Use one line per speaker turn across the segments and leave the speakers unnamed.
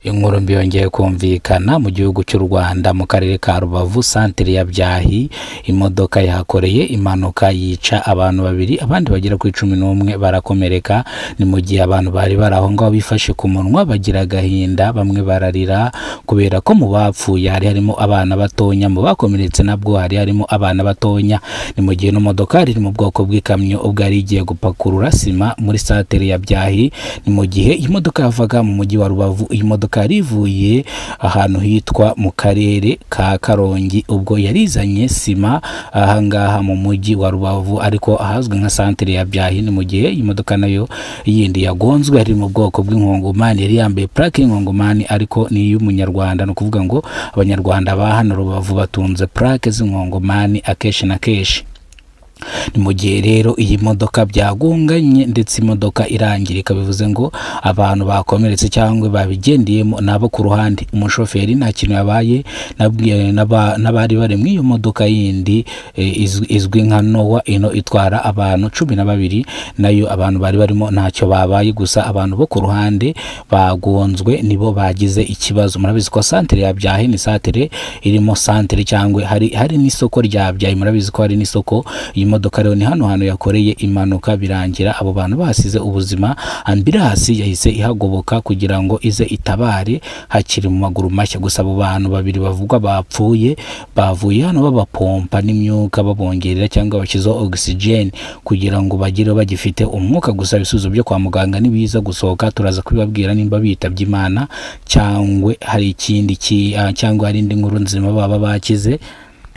Inkuru mbi yongeye kumvikana mu gihugu cy'u Rwanda, mu karere ka Rubavu, santire ya Byahi. Imodoka yahakoreye impanuka yica abantu babiri, abandi bagera kuri 11 barakomereka. Ni mu gihe abantu bari bari aho ngaho bifashe ku munwa, bagira agahinda, bamwe bararira kubera ko mu bapfuye hari harimo abana batonya, mu bakomeretse nabwo hari harimo abana batonya. Ni mu gihe ino modoka iri mu bwoko bw'ikamyo ubwo yari igiye gupakurura sima muri santere ya Byahi. Ni mu gihe iyi modoka yavaga mu mujyi wa Rubavu. Iyi modoka yari ivuye ahantu hitwa mu karere ka Karongi, ubwo yarizanye sima ahangaha mu mujyi wa Rubavu, ariko ahazwi nka santere ya Byahi. Ni mu gihe iyi modoka nayo yindi yagonzwe ari mu bwoko bw'inkongomani, yari yambaye plaque y'inkongomani ariko ni iy'umunyarwanda. Ni ukuvuga ngo abanyarwanda ba hano Rubavu batunze plaque z'inkongomani akenshi na kenshi. Ni mu gihe rero iyi modoka byagonganye ndetse imodoka irangirika, bivuze ngo abantu bakomeretse cyangwa babigendeyemo nabo ku ruhande. Umushoferi nta kintu yabaye, n'abari bari muri iyo modoka yindi izwi nka Noah, ino itwara abantu 12, nayo abantu bari barimo ntacyo babaye. Gusa abantu bo ku ruhande bagonzwe nibo bagize ikibazo. Murabizi ko santere ya Byahi ni santere irimo santere cyangwa hari n'isoko rya Byahi. Murabizi ko hari n'isoko. Iyi modoka rero ni hano hantu yakoreye impanuka, birangira abo bantu basize ubuzima. Ambulance yahise ihagoboka kugira ngo ize itabare hakiri mu maguru mashya. Gusa abo bantu babiri bavugwa bapfuye bavuye hano babapompa n'imyuka, babongerera cyangwa bashyizeho oxygen kugira ngo bagire bagifite umwuka. Gusa ibisubizo byo kwa muganga nibiza gusohoka turaza kubibabwira nimba bitabye Imana cyangwa hari ikindi cyangwa hari indi nkuru nzima baba bakize.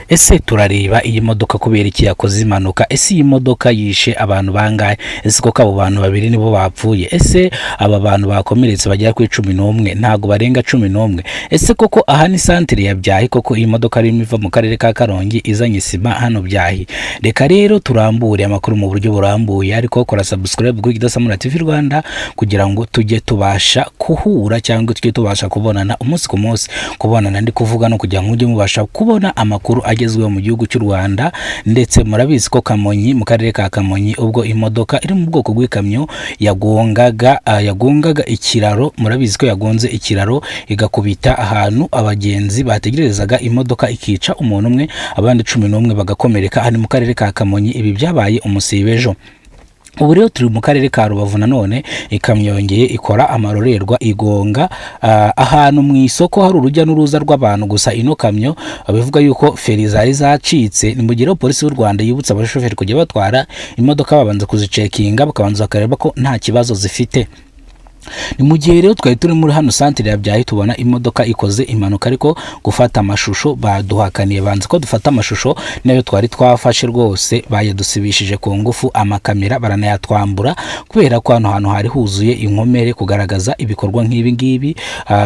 Ese turareba iyi modoka kubera iki yakoze impanuka? Ese iyi modoka yishe abantu bangahe? Ese koko abo bantu babiri nibo bapfuye? Ese aba bantu bakomeretse bagera kuri 11 ntabwo barenga 11? Ese koko aha ni santire ya Byahi? Koko iyi modoka irimo iva mu karere ka Karongi izanye sima hano Byahi? Reka rero turambure amakuru mu buryo burambuye, ariko kora subscribe kuri Kidasamura TV Rwanda kugira ngo tujye tubasha kuhura cyangwa tujye tubasha kubonana umunsi ku munsi. Kubonana ndi kuvuga no kugira ngo mujye mubasha kubona amakuru agezweho mu gihugu cy'u Rwanda. Ndetse murabizi ko Kamonyi, mu karere ka Kamonyi, ubwo imodoka iri mu bwoko bw'ikamyo yagongaga ikiraro, murabizi ko yagonze ikiraro igakubita ahantu abagenzi bategererezaga imodoka, ikica umuntu umwe, abandi 11 bagakomereka. Hari mu karere ka Kamonyi, ibi byabaye umusibe ejo. Ubu rero turi mu karere ka Rubavu nanone, ikamyo yongeye ikora amarorerwa, igonga ahantu mu isoko hari urujya n'uruza rw'abantu. Gusa ino kamyo bivuga yuko feri zari zacitse. Ni mu gihe rero polisi y'u Rwanda yibutsa abashoferi kujya batwara imodoka babanza kuzicekinga, bakabanza bakareba ko nta kibazo zifite. Ni mu gihe rero twari turi muri hano santire ya Byahi, tubona imodoka ikoze impanuka, ariko gufata amashusho baduhakaniye, banze ko dufata amashusho. Nayo twari twafashe rwose bayadusibishije ku ngufu, amakamera baranayatwambura, kubera ko hano hantu hari huzuye inkomere. Kugaragaza ibikorwa nk'ibi ngibi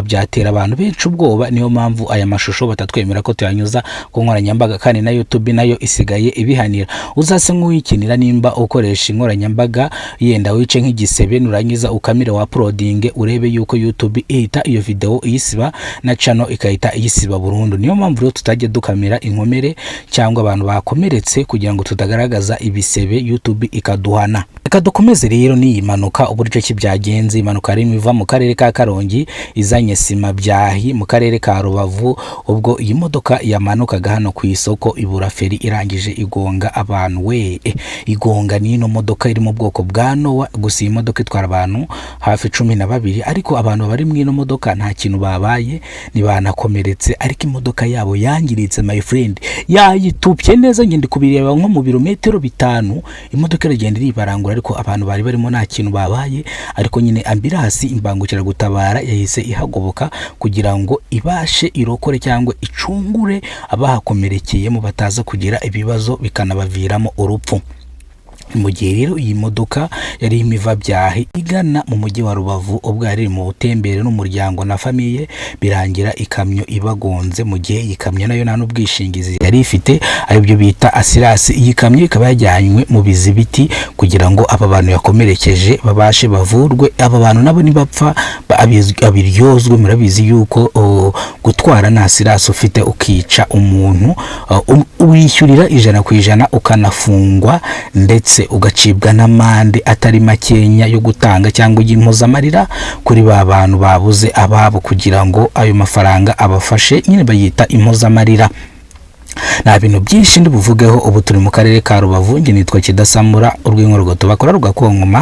byatera abantu benshi ubwoba. Niyo mpamvu aya mashusho batatwemera ko tuyanyuza ku nkoranyambaga, kandi na YouTube nayo isigaye ibihanira. Uzase nk'uwikinira nimba ukoresha inkoranyambaga, yenda wice nk'igisebe, nurangiza ukamire wa uploading, urebe yuko YouTube ihita iyo video iyisiba na channel ikahita iyisiba burundu. Niyo mpamvu rero tutajya dukamira inkomere cyangwa abantu bakomeretse, kugira ngo tutagaragaza ibisebe YouTube ikaduhana. Reka dukomeze rero n'iyi mpanuka, uburyo ki byagenze. Impanuka yarimo iva mu karere ka Karongi izanye sima Byahi mu karere ka Rubavu, ubwo iyi modoka yamanukaga hano ku isoko ibura feri, irangije igonga abantu we. Igonga n'ino modoka iri mu bwoko bwa Noah. Gusa iyi modoka itwara abantu hafi 12, ariko abantu bari mu ino modoka nta kintu babaye, ntibanakomeretse, ariko imodoka yabo yangiritse, my friend, yayitupye neza. Ngenda kubireba nko mu birometero 5, imodoka iragenda iribarangura, ariko abantu bari barimo nta kintu babaye. Ariko nyine ambulance, imbangukiragutabara, yahise ihagoboka kugira ngo ibashe irokore cyangwa icungure abahakomerekeyemo bataza kugira ibibazo bikanabaviramo urupfu. Mu gihe rero iyi modoka yari irimo iva Byahi igana mu mujyi wa Rubavu, ubwo yari iri mu butembere n'umuryango na famille, birangira ikamyo ibagonze. Mu gihe iyi kamyo nayo nta n'ubwishingizi yari ifite, aribyo bita assurance. Iyi kamyo ikaba yajyanywe mu bizibiti kugira ngo aba bantu yakomerekeje babashe bavurwe. Aba bantu nabo nibapfa abiryozwe. Murabizi yuko gutwara nta assurance ufite ukica umuntu, wishyurira 100% ukanafungwa ndetse. Ndetse ugacibwa n'amande atari makenya yo gutanga cyangwa y'impozamarira kuri ba bantu babuze ababo, kugira ngo ayo mafaranga abafashe nyine, bayita impozamarira. Nta bintu byinshi ndi buvugeho. Ubu turi mu karere ka Rubavu. Njye nitwa Kidasamura, urw'inkorogoto bakora rugakonkoma.